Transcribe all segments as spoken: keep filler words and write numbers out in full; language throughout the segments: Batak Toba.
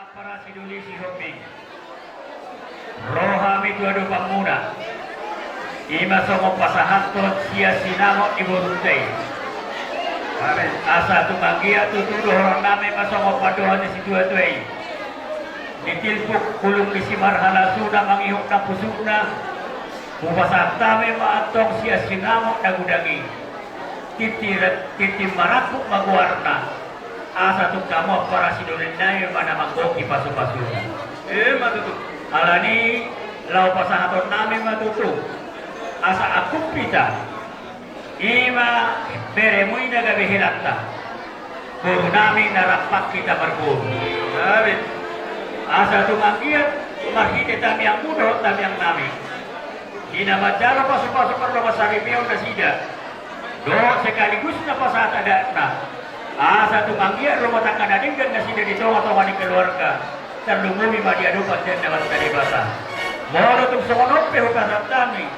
Ampara sidoli Sihombing. Ro hami tu adopanmuna. I ma songon pasahathon sian sinamot ni borunta i. Asa tung anggiat tutu dohononnami ma songon pandohan ni situatua i. Di tilpuk hulung ni simarhalasuna mangihut na pusukna. Hupasahat hami ma antong sian sinamot na godang i. Tintin, tintin marangkup ma goarna. Asa tung hamu ampara sidoli nami ma na manggohi pasupasuna. Ima tutu. Alani laho pasahatonnami ma tutu. Asa angkup hita. I ma beremu i na gabe helanta. Borunami na rap hita marboru. Asa tung anggiat marhite tangiangmu dohot tangiangnami. I na manjalo pasupasu pardongansaripeon nasida. Dohot sekaligus na pasahat adatna. Asa tung anggiat rumah tangga na denggan nasida di tongatonga ni keluarga. Tarlumobi ma di adopan ni Amanta Debata. Molo tung songon on pe hupasahat hami.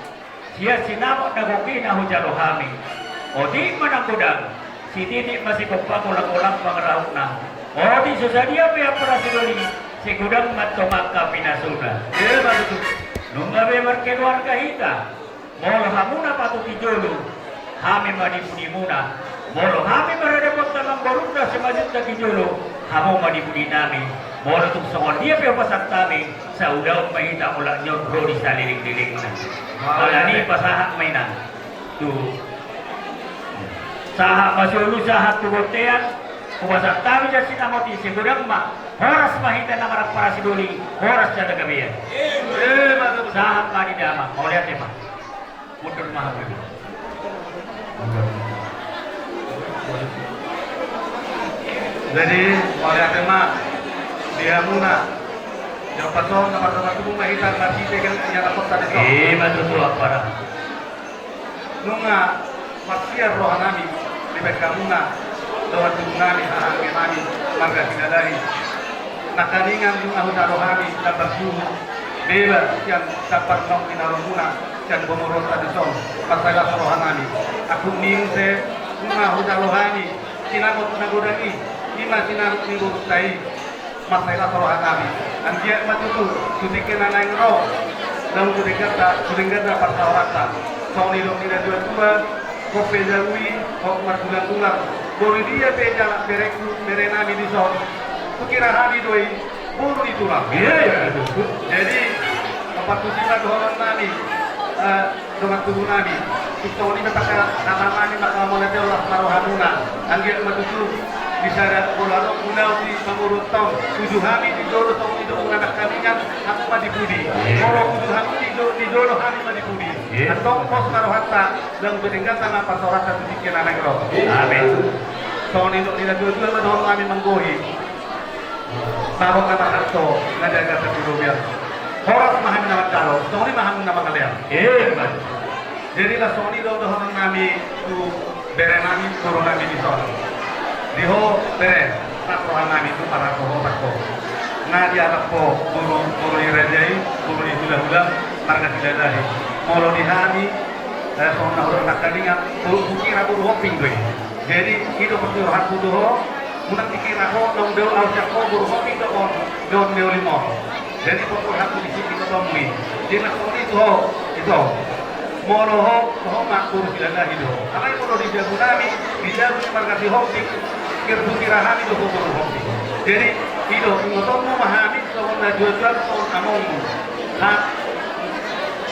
Sian sinamot na gohi na hujalo hami. Otik ma nang godang. Sititi ma sigompa, golanggolang pangarahutna. Otik so sadia pe ampara sidoli. Sai godang ma antong angka pinasuna. Ima tutu. Nunga be markeluarga hita. Molo hamu na patut di jolo, hami ma di pudimuna. Molo hami maradapothon amang borunta Simanjuntak di jolo, hamu ma di pudinami. Molo tung songon dia pe hupasahat hami, sai ulaon ma hita mulak ni on ro di saleleng-lelengna. Alani pasahat ma inang. Tu. Sahat ma solu, sahat tu bontean. Hupasahat hami sian sinamot i, sai godang ma. Horas ma hita na marampara sidoli, horas jala gabean. Sahat ma di damang, mauliate ma. Mundur ma hamu. Jadi, mauliate ma di hamuna. Jompa songon na mardomu ma hita marhite ianakhonta dison. Ima tutu ampara. Nunga marsiar rohanami dibahen hamuna dohot tubunami, haha anggenami marga Silalahi. Nangkaningan nunga hujalo hami dampar suhut, deba sian dampar naung hinalomuna sian boruonta dison, mansai las rohanami. Angkup ni i muse nunga hujalo hami sinamot na godang i, i ma sinamot ni borunta i. Mansai las rohanami. Anggiat ma tutu tu tingki na naeng ro, naung tu dengganna, tu dengganna parsaoranta. Songon nidok ni natuatua, ho pe jabu i, ho margulanggulang. Boru dia pe jala berengku, berenami dison. Hukira hami do i boru ni tulang. Jadi, ompat tujuh ma dohononnami. Eh, Dongan tubunami, tung songon i ma hata, hatanami ma, mauliate, las ma rohamuna. Anggiat ma tutu di sada boru adong, ulaon di pamoruonta on, tuju hami di jolo songon i do nangkaningan, hamu ma di pudi. Molo tuju hamu di jo-, di jolo, hami ma di pudi. Antong pos ma rohanta, dang berengganta ma parsaoranta tu tingki na naeng ro. Amin. Songon i do di natuatua ma dohononnami manggohi. Sahat na marhalto, na jaga satirobian. Horas ma hami na manjalo, songon i ma hamu na mangalean. Ima. Jadi las songon i do dohononnami tu berenami, borunami dison. Di ho bere, rap rohanami tu parhalto ho, rap ho. Nga dialap ho boru, boru ni raja i, boru ni hulahula, marga Silalahi. Molo di hami, eh, songon na hudok nangkaningan, boru, hukira boru Hombing do i. Jadi i do pos ni rohangku tu ho, unang dikira ho naung dao ahu sian ho boru Hombing do on, do on, do on, do on. Jadi pos ni rohangku disi di ho, Hombing. Jadi las songon i tu ho, ito. Molo ho, ho ma boru Silalahi do ho. Alai molo di jabunami, di jabu ni marga Sihombing, hukira hami do ho boru Hombing. Jadi i do, ingotonmu ma hami, songon natuatuam, songon amongmu. Ha,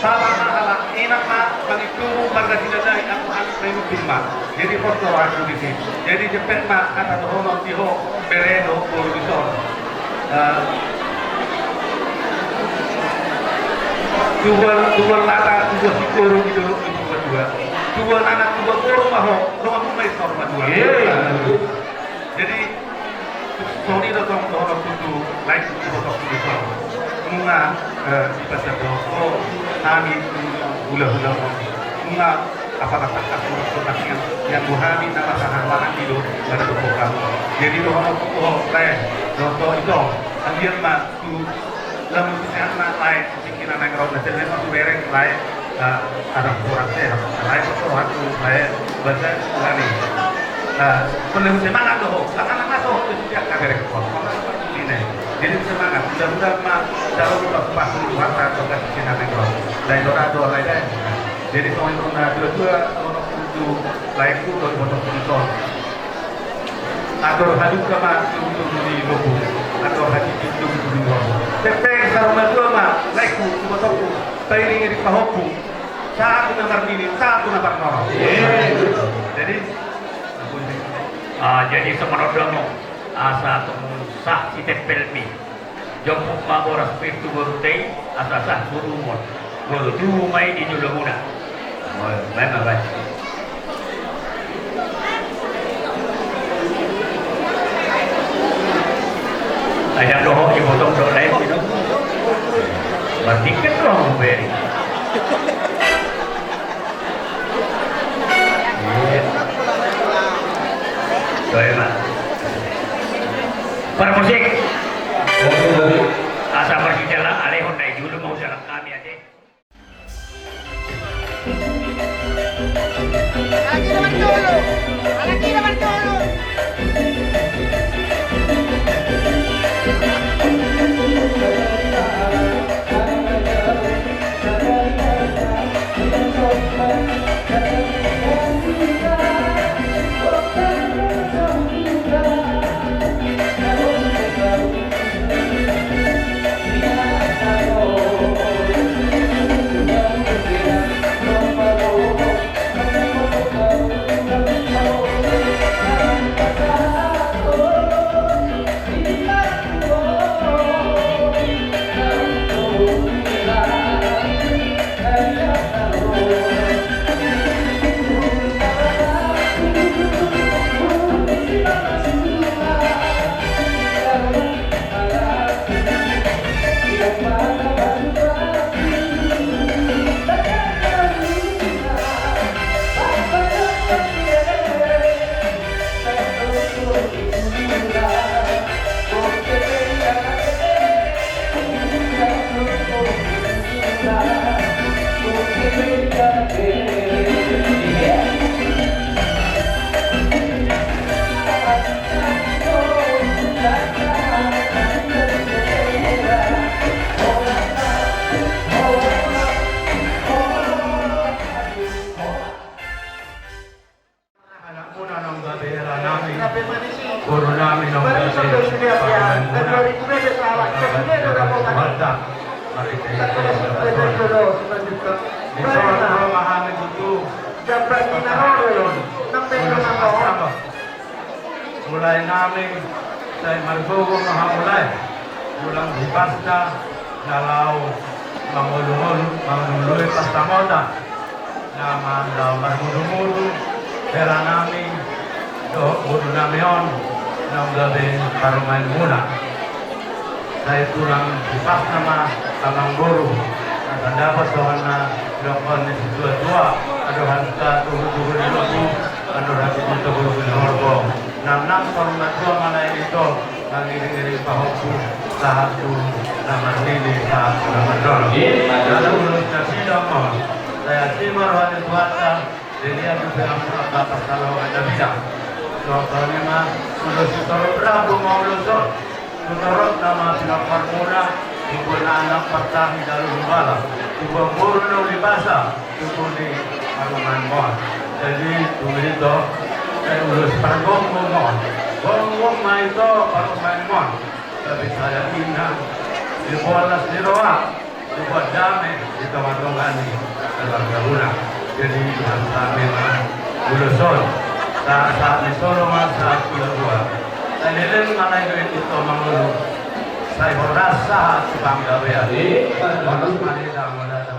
saba ma halak inang ma, mangintubu marga Silalahi, anggo hami mangintubu ma. Jadi pos do rohangku disi. Jadi jempek ma hata dohonon di ho bere dohot boru dison. Eh, tubuan, tubuan lata, tubuan singkoru di dolok ni Purbatua. Tubuan anak, tubuan boru ma ho, donganmu ma i saur matua. Jadi songon i do tong dohononku tu lae, tu boru dison. Nunga, eh, dipasahat ho hami tu hulahula on. Nunga apala tangkas muruk tu tangiang, ianggo hami na marhahamaranggi do maradophon hamu. Jadi dohonon tu ho lae, dohot ito, anggiat ma tu lamu tu sehatna lae, tingki na naeng ro na sehat ma tu bereng lae, eh, adong kurang sehat lae, dohot roha tu lae, basa lani. Eh, perlu semangat do ho, karena na so tu tiap kabereng ho. Jadi semangat, mudah-mudahan ma dalam pas pas Tuhan tak togas di sini nanti kalau lain orang dua lain lain. Jadi kalau itu na dua dua orang itu lain itu kalau bodoh itu. Atur haduk kama itu di lobu, atur haduk itu di lobu. Tepeng sarung dua ma lain itu bodohku. Pairing di pahompu. Saat itu nomor ini, saat itu nomor nol. Jadi, ah, jadi semenodamo asa tumunu sah sitempelmi. Jomput ma boras pir tu boru tei, asa sah boru umon. Boru tubu ma i di jolomuna. Baen ma baen. Ai dang dohot dipotong dohot lain gitu. Bertiket dohot beri. Iya. Doa ma. Parmusik. Asa parsijalan alehon na i julu mau jalan kami aja. Anakmuna naung gabe hela nami, boru nami naung gabe parumaenmuna, marhite Tuhanta, marhite Tuhanta. Dison ro ma hami tutu, mulai nami sai margogo ma hamu lae, mulai hipasna na laho mangolungolung, mangolungolungi pasahaton. Na ma laho marmudumudu hela nami dohot boru nami on naung gabe parumaenmuna. Sai tulang hipasna ma amangboru, na tanda pasohon na didok ni situatua, andor hatuha togutogu ni lombu, andor hatutu togutogu ni horbo. Nangnang parumatua ma lae ito, mangiringiring pahompu, sahat tu na marnini, sahat tu na marnono. Jala ulos nasida ma on, sai asi ma roha ni Tuhanta, jadi adu pe amuna angka parsaoran na bidang. Songon i ma ulos sitorop rambu ma ulos on. Tutorop nama pinompar muna, tubuan anak partahi dalu humbala, tubuan boru na uli basa, tubuan ni parumaen muna. Jadi, tubuan ito, sai ulos pargomgom ma on. Gomgom ma ito parumaen muna. Tapi sada inang, di bolas ni roha. Tubuan dame di tongatonga ni keluarga muna. Jadi, Tuhan kami ma ulos on. Sahat-sahat ni solo ma sahat tu labuan. Sai leleng ma lae dohot ito mangolu. Sai horas sahat tu panggabean. Horas ma di tangol datang.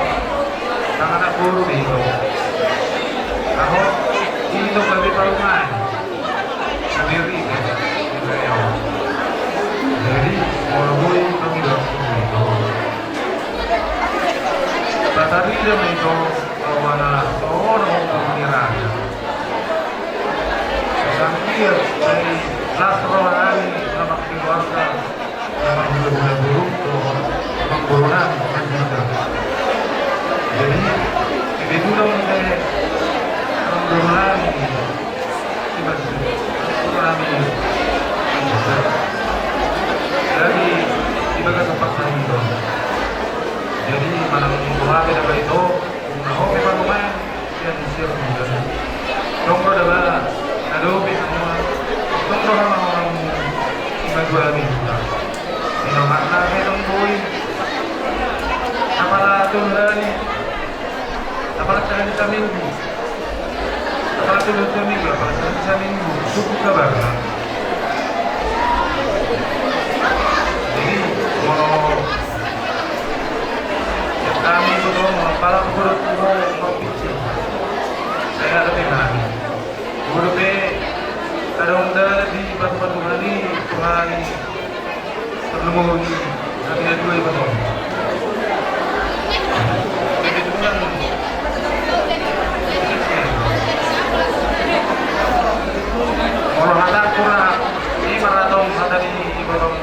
Tangan aku di itu. Aku di itu kami parumaen. Sendiri kan. Jadi, kalau gue kami langsung itu. Tetapi dia itu bahwa na seorang pemikiran. Sampai dari las rohani sama keluarga. Memang sudah guna burung, memang buronan, memang guna. Jadi, begitu dong, saya memang buronan, tiba-tiba, buronan ini. Jadi, tiba ke tempat saya itu. Jadi, mana mungkin gua beda itu, nah, oke, Pak Lumayan. Ia di sir mudana. Tong do daba, adopi hamu. Tong do hamu hamu. Ima dua minggu. Ino makna ke tong boi. Apala tu rani. Apala tu rani saminggu. Apala tu rani saminggu. Apala tu rani saminggu. Cukup kabar. Jadi, mau Kami betul, malam perut kubu, mau picin. Saya ada di mana? Kubu pe, ada onda di batu-batu hari, hari. Perlu mau di, kami ada dua ibu tahun. Jadi, itu kan, kalau ada kurang, ini maraton, ada di ibu tahun.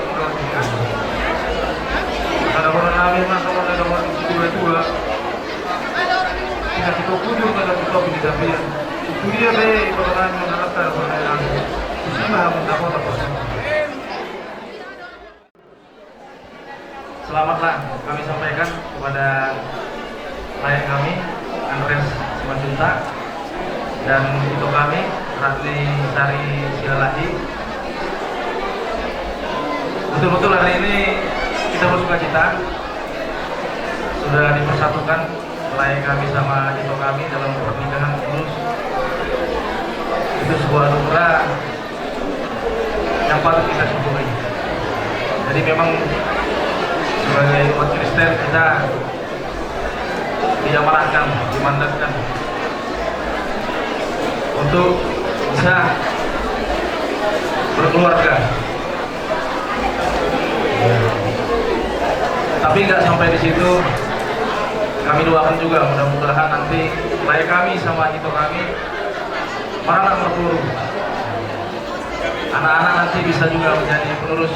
Kada bola nami ma songon na dongani sidua-dua. Ina tito kujur kada tito pini dapian. Itu dia be ibarat nami mangalap kada bola nami. Isi ma hamu dapot apa. Selamatlah kami sampaikan kepada lae kami, Andreas Simanjuntak, dan ito kami, Ratri Sari Silalahi. Betul-betul hari ini kita bersuka cita, sudah dipersatukan lae kami sama ito kami dalam pernikahan kudus. Itu sebuah anugerah yang patut kita syukuri. Jadi memang sebagai umat Kristen kita diamanahkan, dimandatkan untuk bisa berkeluarga. Tapi nggak sampai di situ, kami doakan juga mudah-mudahan nanti lae kami sama ito kami Para anak berguru, anak-anak nanti bisa juga menjadi penerus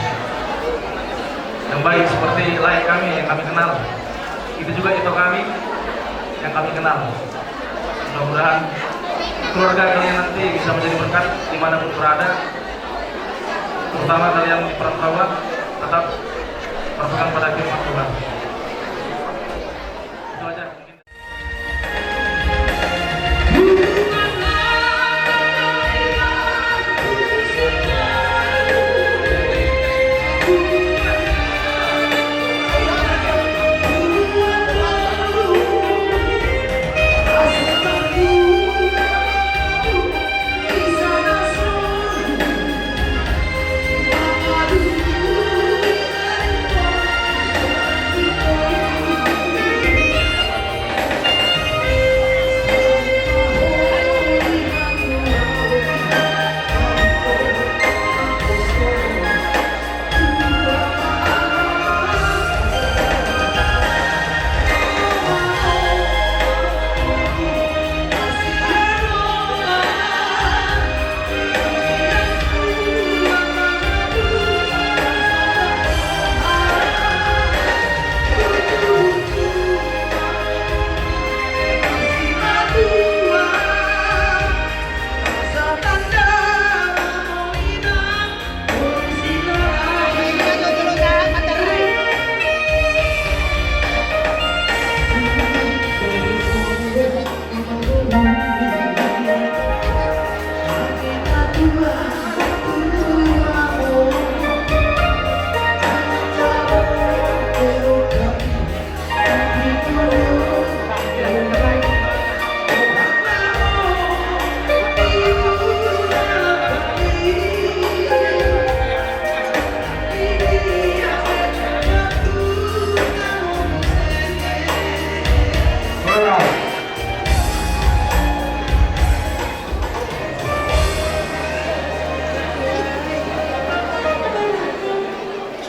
yang baik seperti lain kami yang kami kenal. Itu juga itu kami yang kami kenal. Mudah-mudahan keluarga kalian nanti bisa menjadi berkat dimanapun berada, terutama kalian di perantauan, tetap berpegang pada firman Tuhan. Itu aja.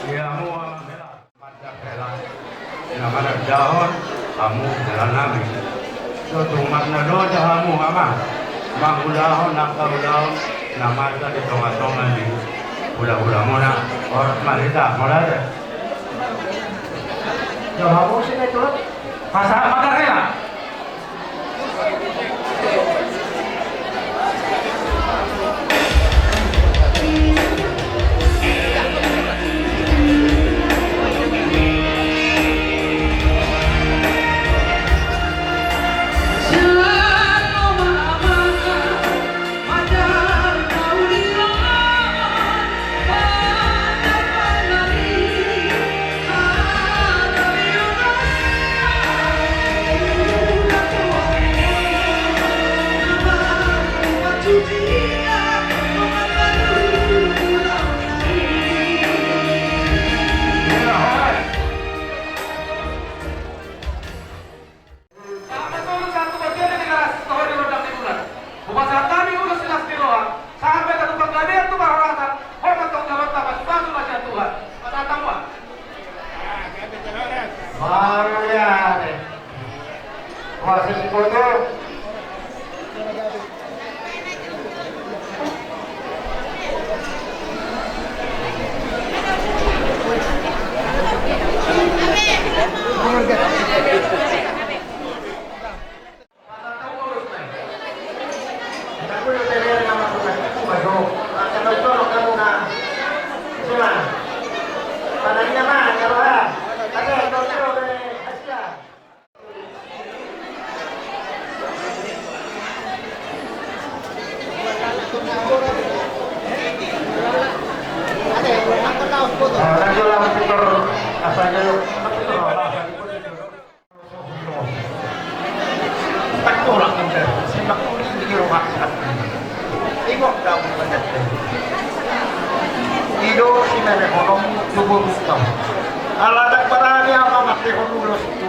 Ia mua mela. Marga hela na manandahon hamu hela nami. Sotung marnaloja hamu ama mangulahon angka ulaon na masa di tonga-tonga ni hula-hula muna. Orat marita mora de. Jawab hamu sini tuh. Pasahat marga hela. Hupasahat hami ulos ni las ni roha, sahat ma hita tu panggabean tu parhorasan, hot ma tong jabolonta, pasu-pasu ma sian Tuhan. Pasahat hamu ma. Baru ya, deh. Wasit foto. Ingot do ahu manjangkon i do simerehononmu tu borungta on. Ala ndang barani ahu mangkatahon ulos tu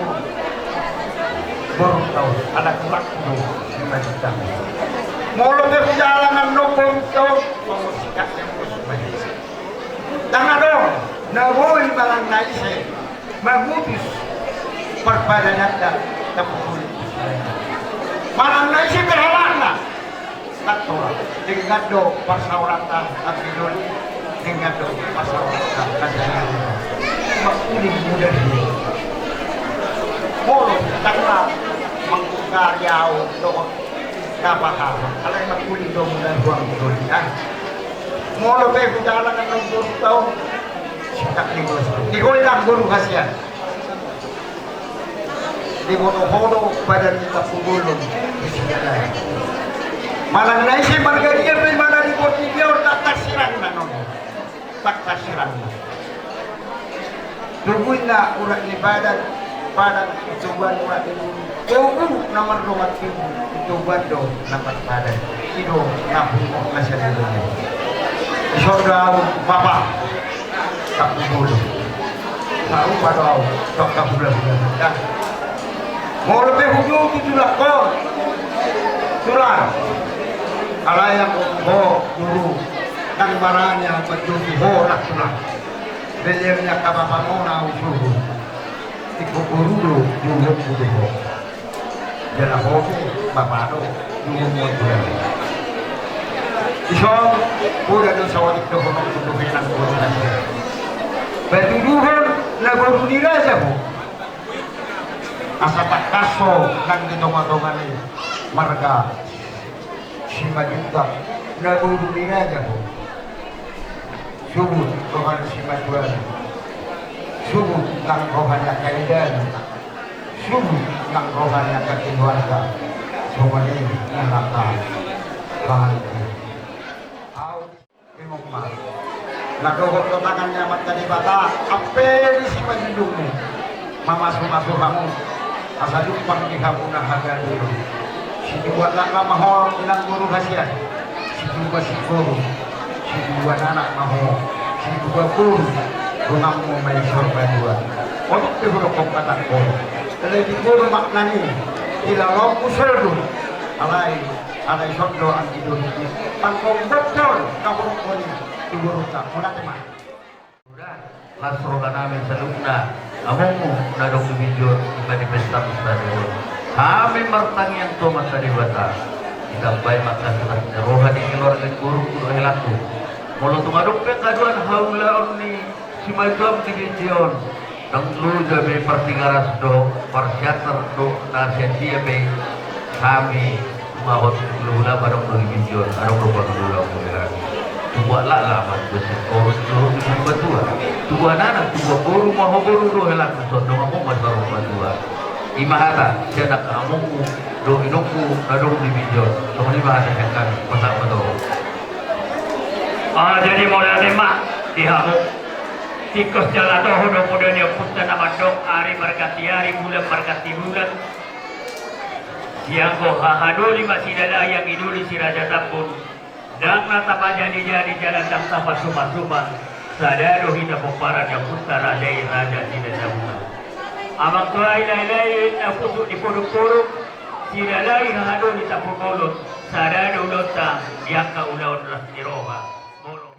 borungta on, ala tulangku do simanjangkon. Molo pe hujalo annon borungta on, molo sikat ni ulos manjangkon. Ndang adong na boi manang na ise mamutus parbadananta, tapupuli. Manang na ise pe halakna, Kantor, denggan do parsaoranta, anggi doli, denggan do parsaoranta, kasih. Makuling muda dia. Molo tanggal mangkukari au dohot na paham. Alai makuling do muda ruang doli, ah. Molo pe hujalan nang boru tau. Sitak ni bos. Di gol nang boru hasian. Diboto ho do badan ni Tampubolon di Sidalah. Manang na ise marga dia pe, manang di portibi on, tak tarsirang na non. Tak tarsirang na. Tubu inna urat ni badan, badan tubuan urat ni bulu. Tubu na mardongan tubu, tubuan do na marbadan. I do na humok na sian i do. Dison do au bapa. Tampubolon. Tahu pada au, tok tak bulan-bulan. Dah. Molo pe hujogi tulang ho. Tulang. Alai anggo ho, boru. Nang marani au manjogi ho, nang tulang. Beliau ni angka bapa muna au suhut. Iko boru do, jujur boru ho. Jala ho pe, bapa do, jujur boru ho. Dison, uda do saotik dohononku tu benang boru nasa. Patuduhon na boru ni raja ho. Asa tangkas ho nang di tonga-tonga ni marga Simanjuntak na boru ni raja ho. Subut roha ni Simanjuntak. Subut nang roha ni angka ida. Subut nang roha ni angka keluarga. Songon i nang angka bahan. Au. Memang ma. Na dohot do tangan ni Amanta Debata, ampe di simanjujungmu. Mamasu-masu hamu. Asa jumpang di hamu na haganuhon. Situbuan lakla ma ho inang boru hasian. Situbuan si boru. Situbuan anak ma ho. Situbuan boru. Donganmu ma i sor banua. Otik pe hudok kok katak boru. Lebih boru maknani. Ila lompu soldu. Alai. Alai sondo anggi doli. Tangkong botol, tangkong botol. Tugurunta, mauliate ma. Uda, las roha nami saluhutna, amongmu, na adong di binjot, ima di pesta pesta ni on. Hami martangiang tu Amanta Debata. Ditambai ma angka las ni roha di keluarga ni borungku dohot helangku. Molo tung adong pe angka dua na haulaon ni Simanjuntak di binjot on. Ndang loja be partigaras do, parsiater do, na sian dia be hami, mahot hulahula ma adong do di binjot on, adong do pangula-ula. Tubuan lakla ma, tubuan sikorus do, tubuan matua. Tubuan anak, tubuan boru ma ho boru do, helangku, songon i ma saur matua. Ima hata sian angka amongku do inongku na adong di binjot on. Songon i ma hata sian hami, pasahat ma tu ho. Ah, jadi mauliate ma di hamu. Tingkos jala toho do poda ni ompunta na mandok, ari marganti ari, bulan marganti bulan. Sianggo hahadoli ma sidalahi, anggi doli si Raja Tambun. Ndang na tapajadi-jadi jala ndang tapasuma-suma. Sada do hita pomparan ni ompunta raja i, raja Sidatabungan. Amang tuai, lae-lae na pusuk di poduk-poduk, sidalahi hahadoli Tampubolon. Sada do ulaonta di angka ulaon las ni roha. Molo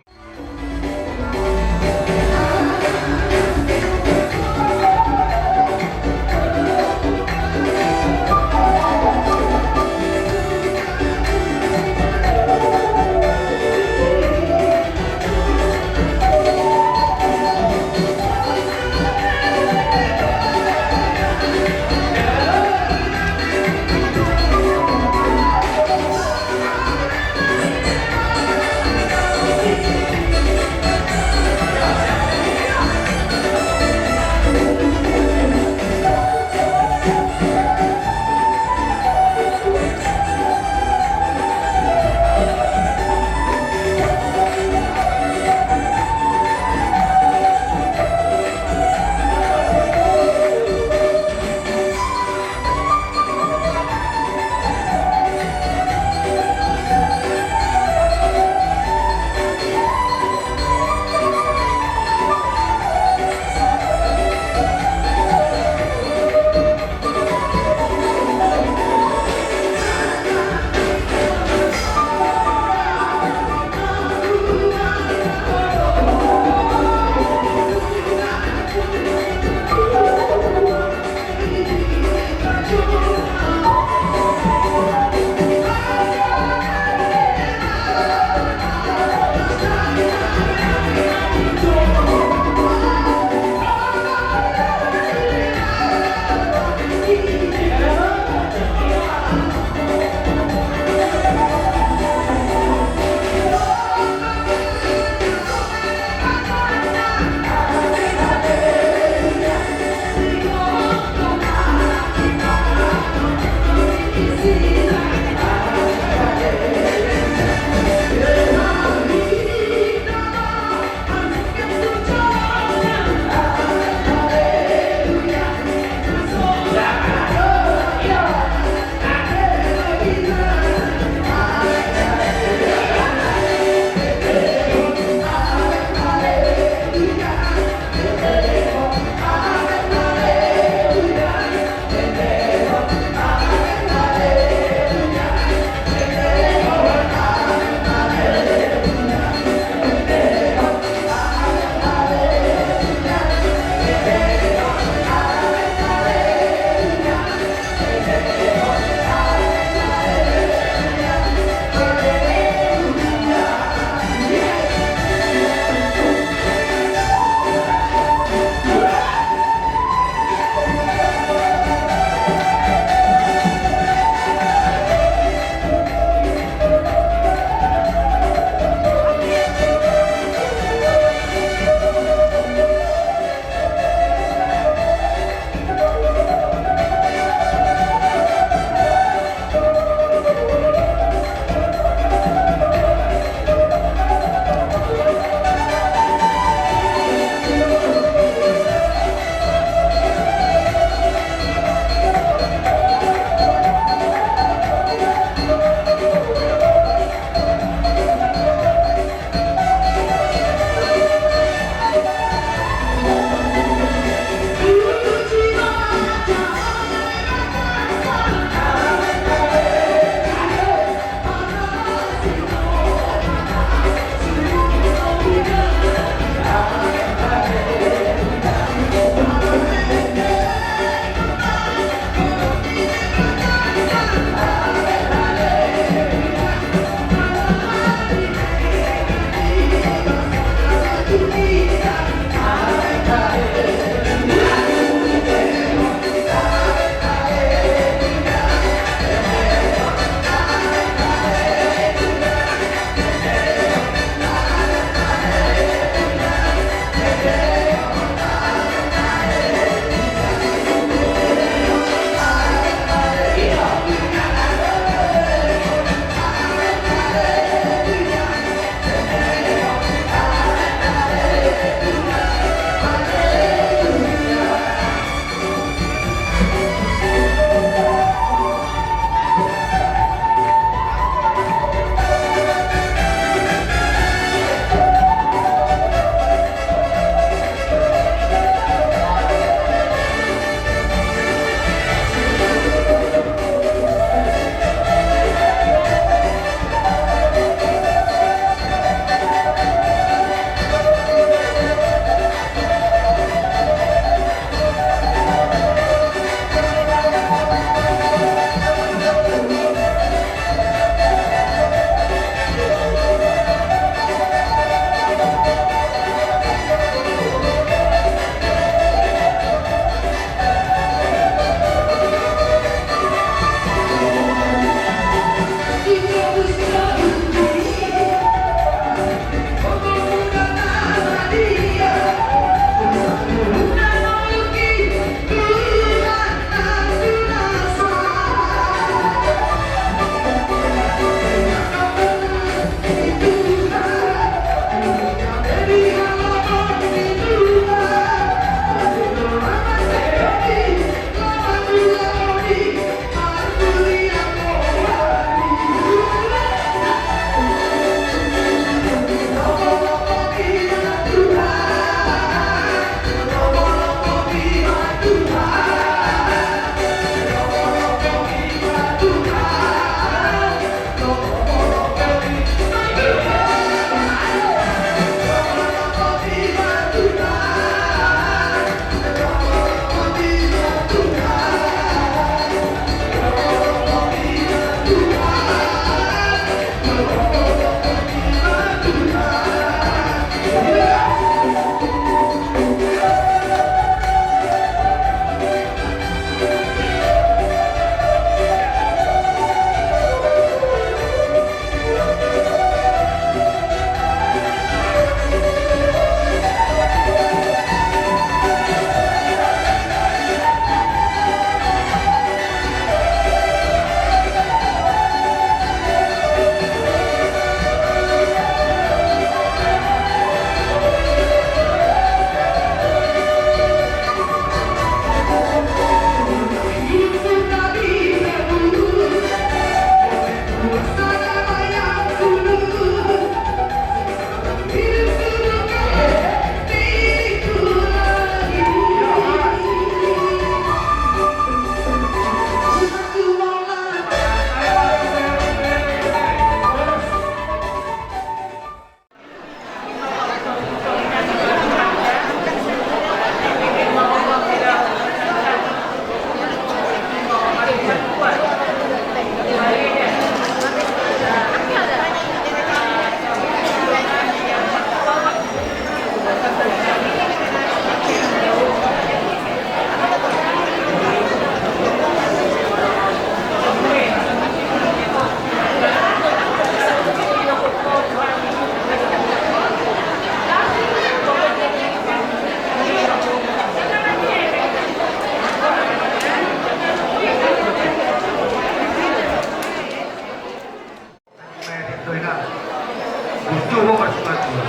Butuh ho marsimatua.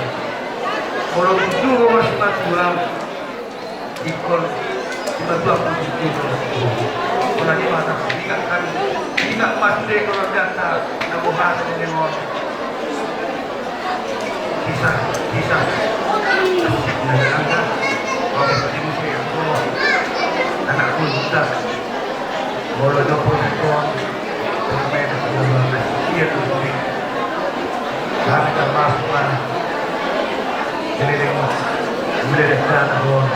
Molo butuh ho marsimatua, ingkon simatua pun butuh ho. Molo di mata, ingat kan, ingat mate keluargata na boha sa di lengon. Bisa, bisa. Asik na bilang kan. Oke, tadi musim ya. Anak pun buta. Molo jopo ingkon. Iya tuh, Bang. Kami termasuk, Bang. Jadi, Bang, mulai dari sana, Bang.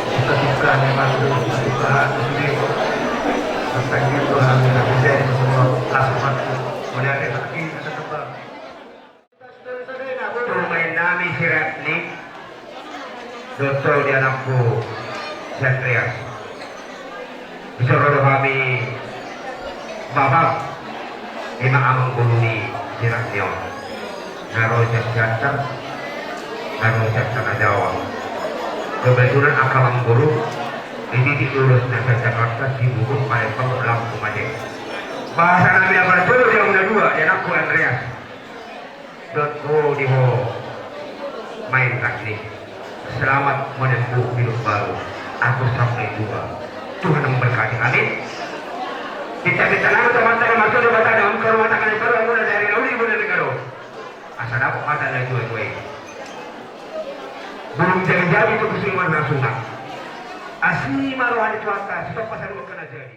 Kita suka nih, Bang, dulu, kita suka, jadi, tentang itu, Bang, kita bisa ini semua, langsung, Bang. Mulai dari hati, kita tetap. Rumaen nami si Ratni, dohot di anakku si Andreas. Dison ro do hami mamang, ima amang boru ni si Ratni on. Na ro sian Siantar, na ro sian Tana Jawa. Kebetulan angka amang boru, di titik lurus na sian Jakarta, Cibubur, Palembang, Lampung, Aceh. Bahasa nami apa tu, dia udah dua, dia anakku Andreas. Dohot ho di ho maen Ratni. Selamat menempuh hidup baru. Agus sampai tua. Tuhan memberkati. Amin. Pinta-pinta nama teman-teman masuk di mata dalam ke rumah tangga yang baru, mulai dari lauli, mulai dari kado. Asa dapat mata dari dua-dua ini. Belum jadi-jadi itu kesulitan langsung. Asi marohani Tuhan, stop pasal kena jadi.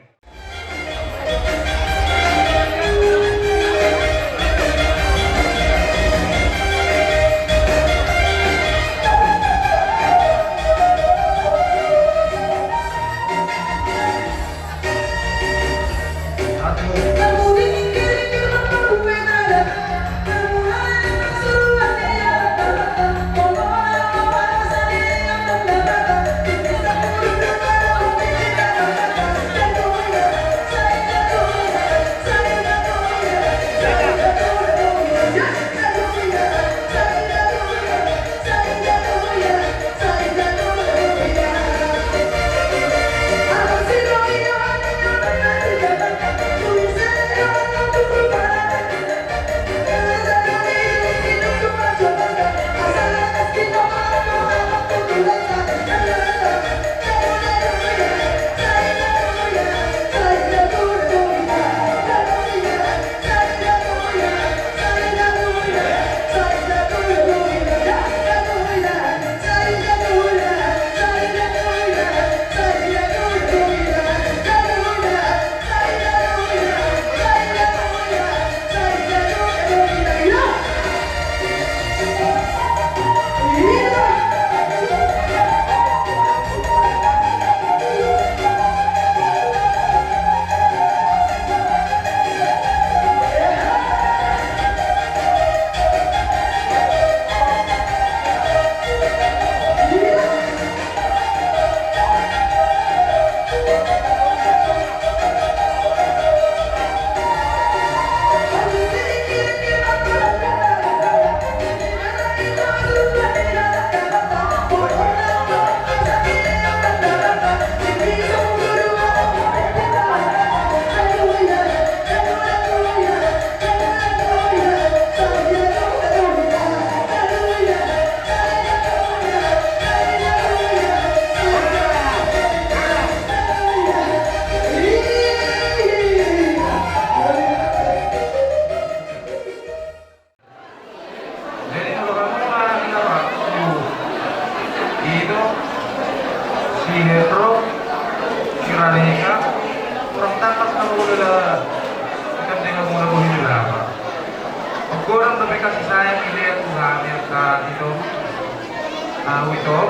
Au ito.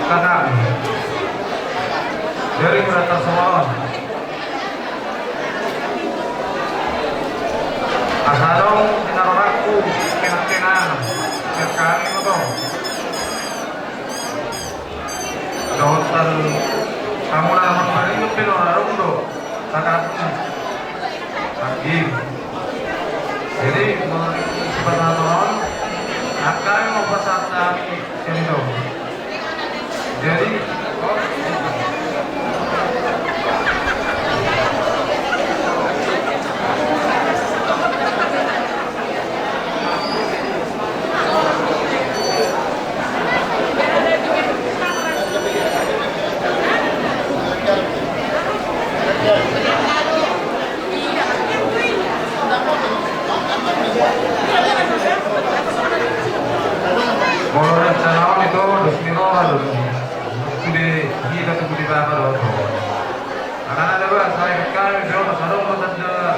Kakak. Dari berata soal. Asa adong di na rohangku, kena-kena. Sekali motor. Dohotan hamu na marpariuk pe na adong do. Kakak. Anggi. Jadi, mengenai kesempatan on, angka yang mau pasang dari sini dong. Jadi, Molo rencana on ito, dos ni roha do. Sude hita tu Debata do. Karena ada bah, saya kekal, saya sadong do tanda.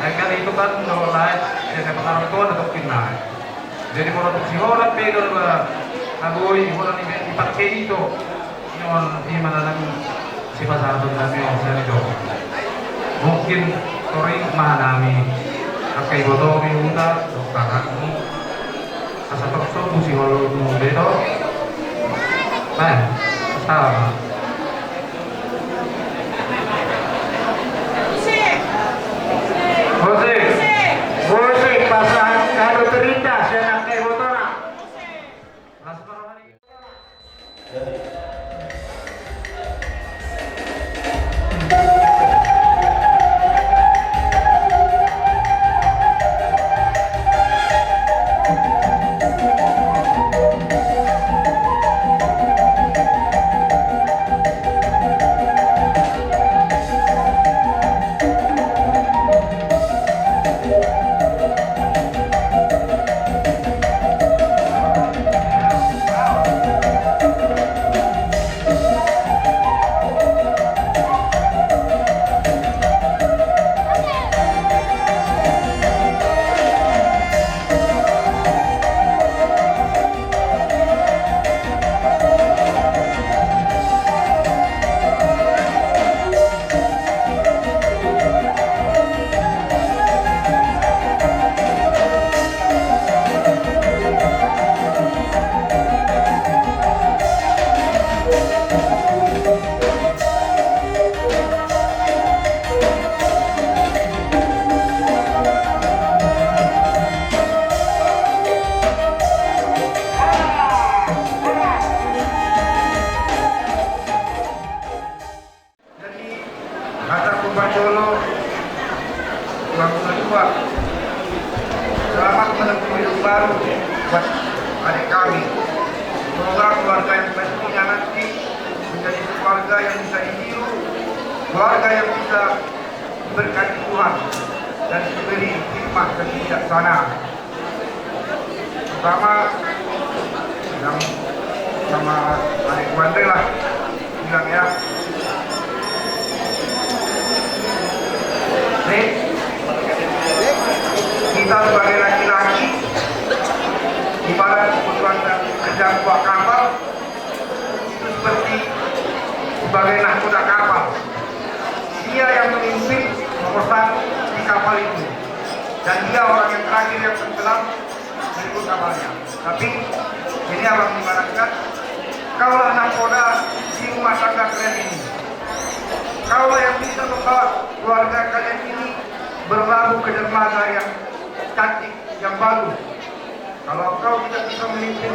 Saya kan itu kan, kalau lain, ya, saya pengarap Tuhan atau kinai. Jadi molo tu si holan pe do ba, na boi holan i be dipake ito. Ion i ma na nang sipasahaton nami on sian i do. Mungkin toring ma nami. Angka ibotomi, uda dohot kakakmu. Asa tong sombu si holmu be do. Baen, salam. Musik. Musik pasahat kado terindah sian angka ibotona. Jadi, hata ku parjolo, tuan rumah tua, selamat menempuh hidup baru buat adik kami. Semoga keluarga yang baru ini nanti menjadi keluarga yang bisa ditiru, keluarga yang bisa diberkati Tuhan dan diberi hikmah dan kebijaksanaan. Pertama, bilang sama adik Wandre lah, bilang ya. Nih, kita sebagai laki-laki, ibarat kebutuhan kerja buah kapal, itu seperti sebagai nahkoda kapal. Dia yang memimpin nomor satu di kapal itu. Dan dia orang yang terakhir yang tenggelam, berikut kapalnya. Tapi ini abang ibaratkan, kaulah nahkoda di rumah tangga kalian ini. Kaulah yang bisa membawa keluarga kalian ini berlabuh ke dermaga yang cantik, yang bagus. Kalau kau tidak bisa memimpin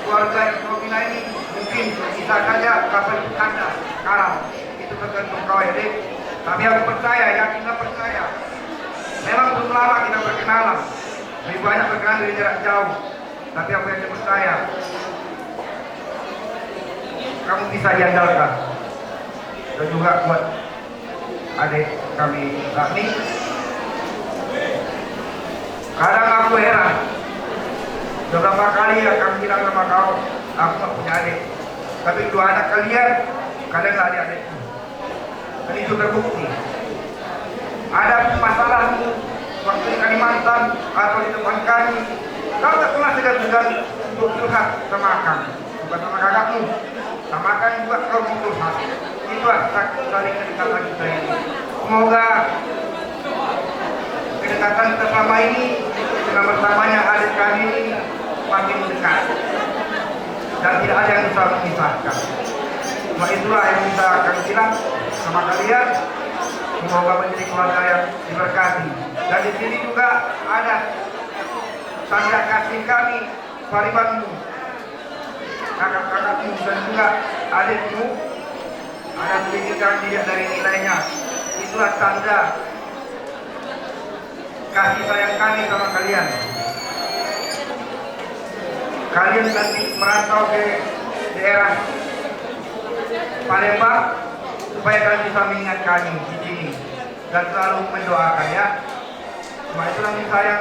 keluarga yang kau bina ini, mungkin bisa saja kapal itu kandas, karam. Itu tergantung kau ya, Dek. Tapi aku percaya, yakinlah percaya. Memang belum lama kita berkenalan. Lebih banyak berkenalan dari jarak jauh. Tapi aku yakin percaya, kamu bisa diandalkan. Dan juga buat adik kami, Rani. Kadang aku heran, beberapa kali ya kami bilang sama kau, aku nggak punya adik. Tapi dua anak kalian, kalianlah adik-adikku. Dan itu terbukti. Ada masalahmu waktu di Kalimantan atau di tempat kami, kau tak pernah segan Dan untuk curhat sama Akang, bukan sama kakakmu. Sama Akang juga kalau mau curhat. Itu asa dari kedekatan kita ini. Semoga kedekatan kita selama ini dengan bertambahnya hadir kami ini makin dekat dan tidak ada yang bisa memisahkan. Cuma itulah yang bisa kami bilang sama kalian. Semoga menjadi keluarga yang diberkati. Dan di sini juga ada tanda kasih kami, paribanmu, kakak-kakakmu, dan juga adikmu. Ada sedikit yang dilihat dari nilainya. Itulah tanda kasih sayang kami sama kalian. Kalian nanti merantau ke daerah Palembang supaya kalian bisa mengingat kami di sini dan selalu mendoakan, ya. Cuma itu yang saya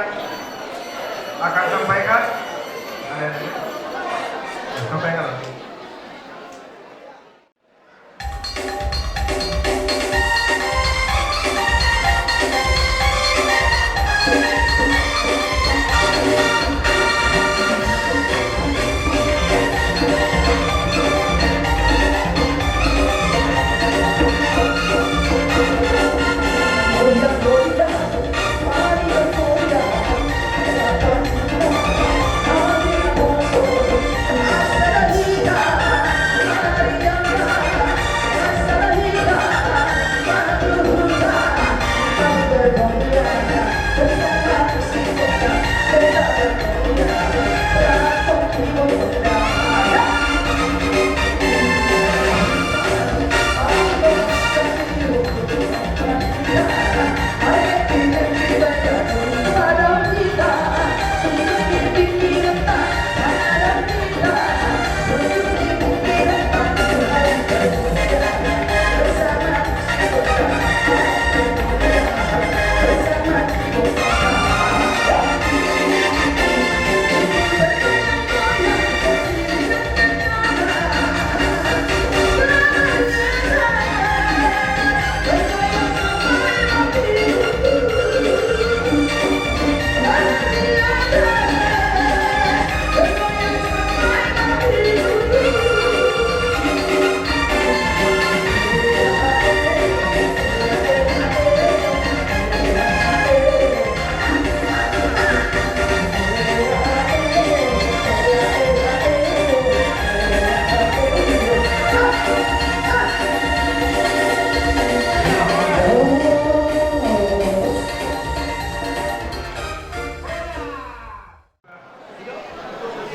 akan sampaikan. Ada yang sampaikan?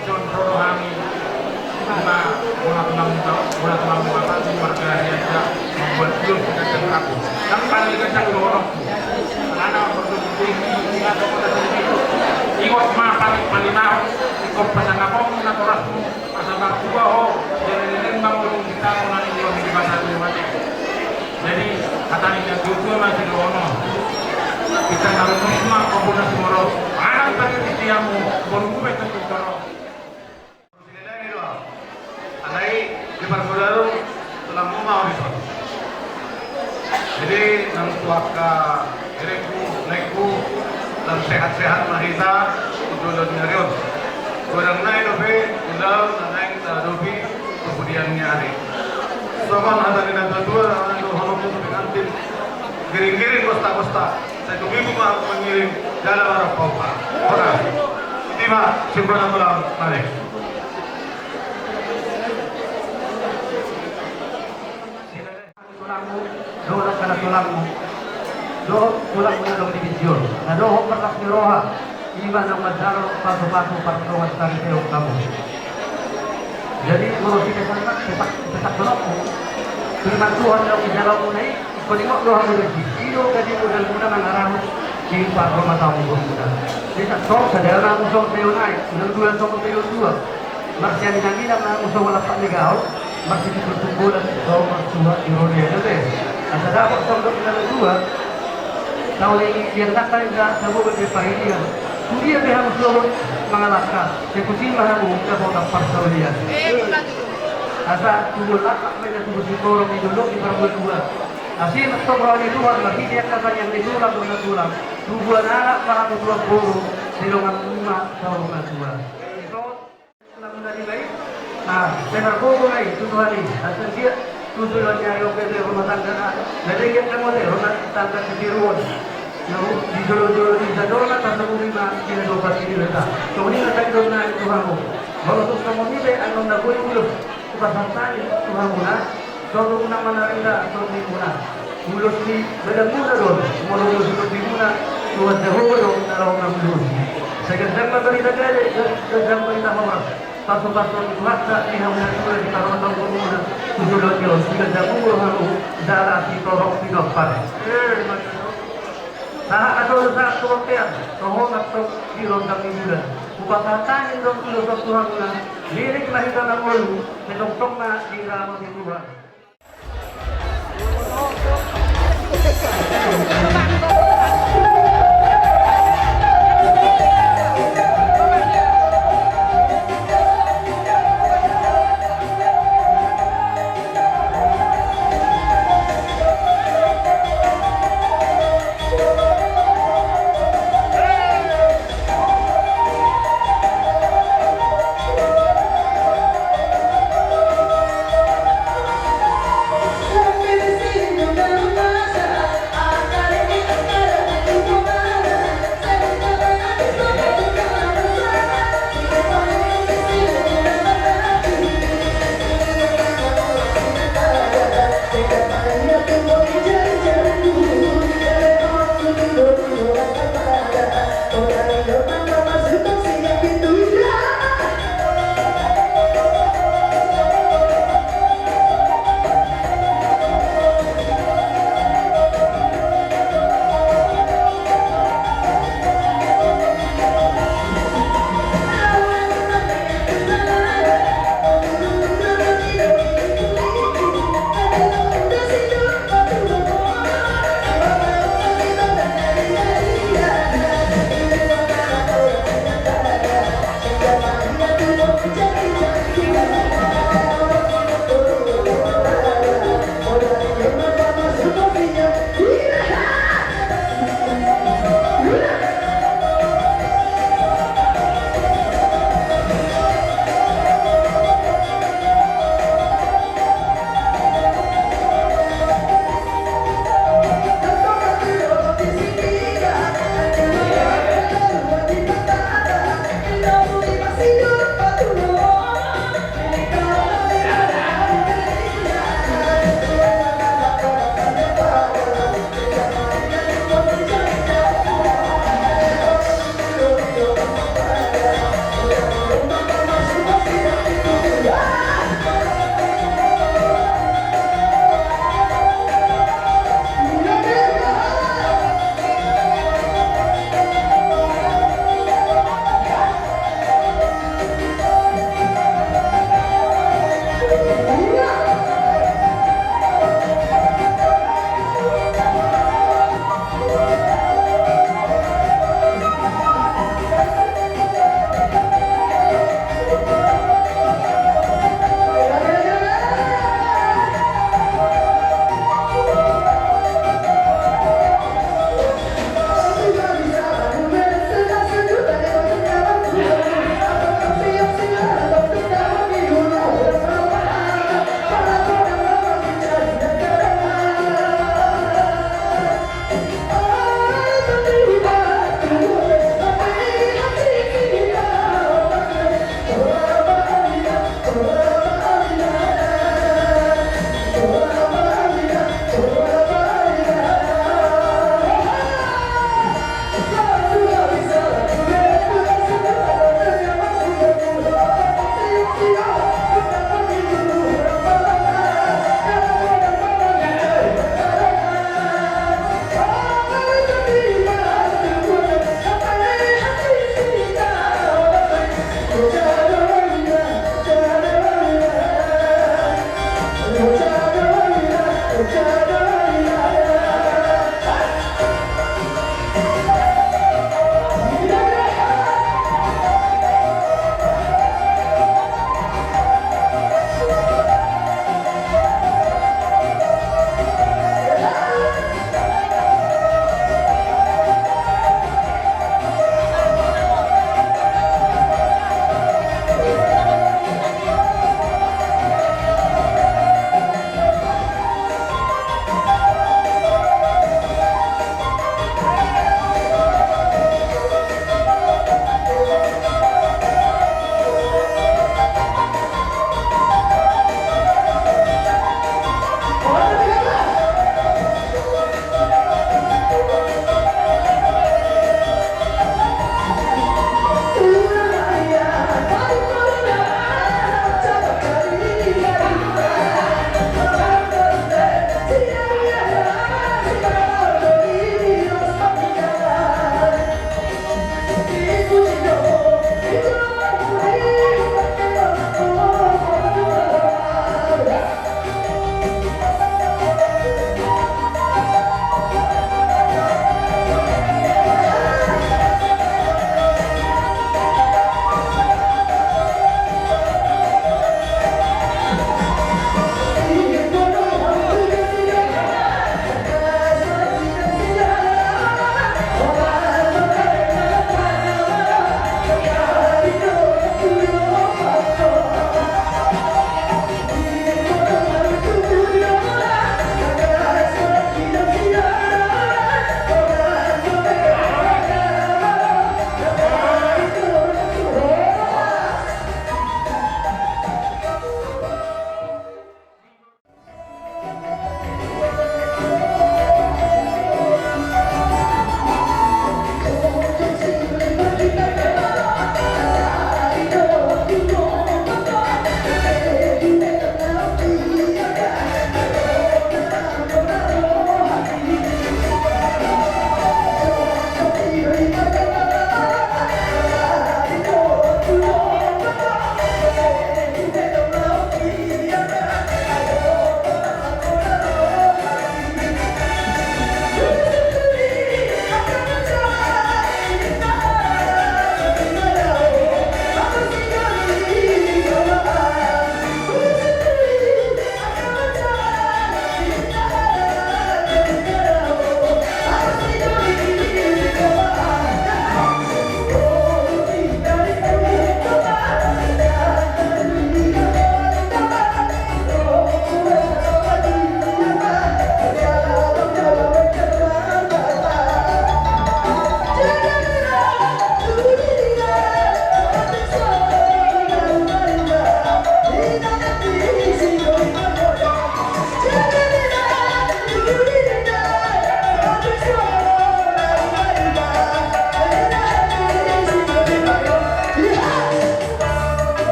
Ison ro do hami, ima bona tulang, bona tulang, bapa, keluarga ni Raja, mambuat ulos di kandang aku. Nang paling di kandang do orangku. Anak bertubuh tinggi, ingat kota sendiri. Ingot ma paling paling mau, ikut pasang abang, natorasmu, pasang narkoba ho, jadi ini memang belum kita menang di orang di bahasa dulu mati. Jadi, hata ni natuatua ma sidohonon. Kita taruh terus ma, kompon na sumoro. Anak tadi di tiamu, baru gue tentu toro. Alai di parmudaru tulang muna ori son. Jadi nang tu angka herengku, laengku, lam sehat-sehat ma hita tu joloan ni ari on. Godang nai dope ulaon na naeng tahadopi tu pudian ni ari. Songon hata ni natuatua na dohononku tu pengantin, giring-giring gosta-gosta. Sai tumimbo ma mangiring jala marompa-ompa. Ora. Iti ma singkona tulang, mari. Tulangmu, dohot angka na tulangmu, dohot tulangmu na adong di Binjai on, na dohot marlas ni roha, ima na manjalo pasu-pasu pardongansaripeon hamu. Jadi molo sipesak, pesak, pesak donokmu, firman Tuhan na adong di jalaonmuna i, ingkon ingot do hamu disi, i do gabe modalmuna mangarahon di parromataon ni borumuna. Jadi sasintongna, sada na hamu songon tio nai, unang dua songon tio dua. Marsiangin-anginan ma hamu songon lampak ni gaol, marsitungkol-tungkolan songon marsuhat di ro ni adote. Asa dapot songon dok ni natuatua, tauleng i, iangkatna inda tabo be paridian. Tudia pe hamu sohot mangalangka, sai tusi ma hamu dapotan parsaulian. Asa tubuan laklak ma inna tubu singkoru di dolok ni parbuatua. Asi na tong roha ni Tuhan, marhite angka tangiang ni tulang dohot natulang. Tubuan anak ma hamu tulang boru, di dongan uma saur matua. Nah, sai margogo ma i tu Tuhan i, asa dia tu joloan ni ari on pe rumah tangga na, na denggan hamu ate rumah tangga di tiruon. Na di jolo-jolo ni jadona tarsongon i ma di na dopat i di hita. Songon i ma tangihon nami tu hamu. Molo tung songon i pe annon na boi ulos hupasahat hami tu hamuna. Songon na manarida tondimuna. Ulos ni badanmuna do on, molo ulos ni tondimuna, Tuhan Jahowa do na laho mangulosi. Sai ganjang ma barita gale, ganjang barita horas. Pasu-pasu ni Tuhanta di hamu na tua di parhorasanmuna, tu joloan ni on, sai ganjang umur hamu, jala sitorop pinompar. Sahat na tolu sahat tu bontean, songon na tong di rondang ni bulan. Hupasahat hami do ulos on tu hamuna, lirik ma hita na ngolu, sai tongtong ma diramoti Tuhan.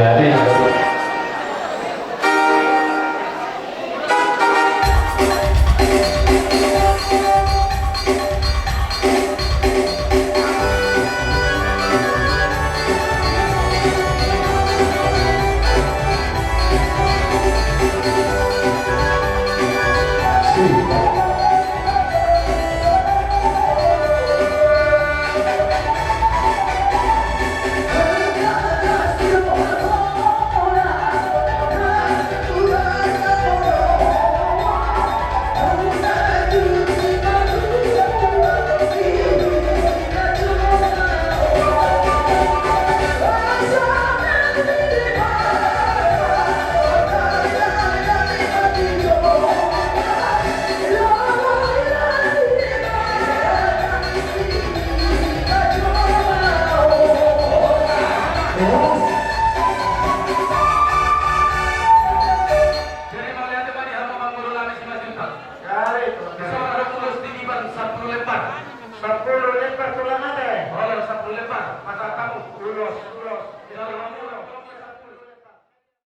Jadi,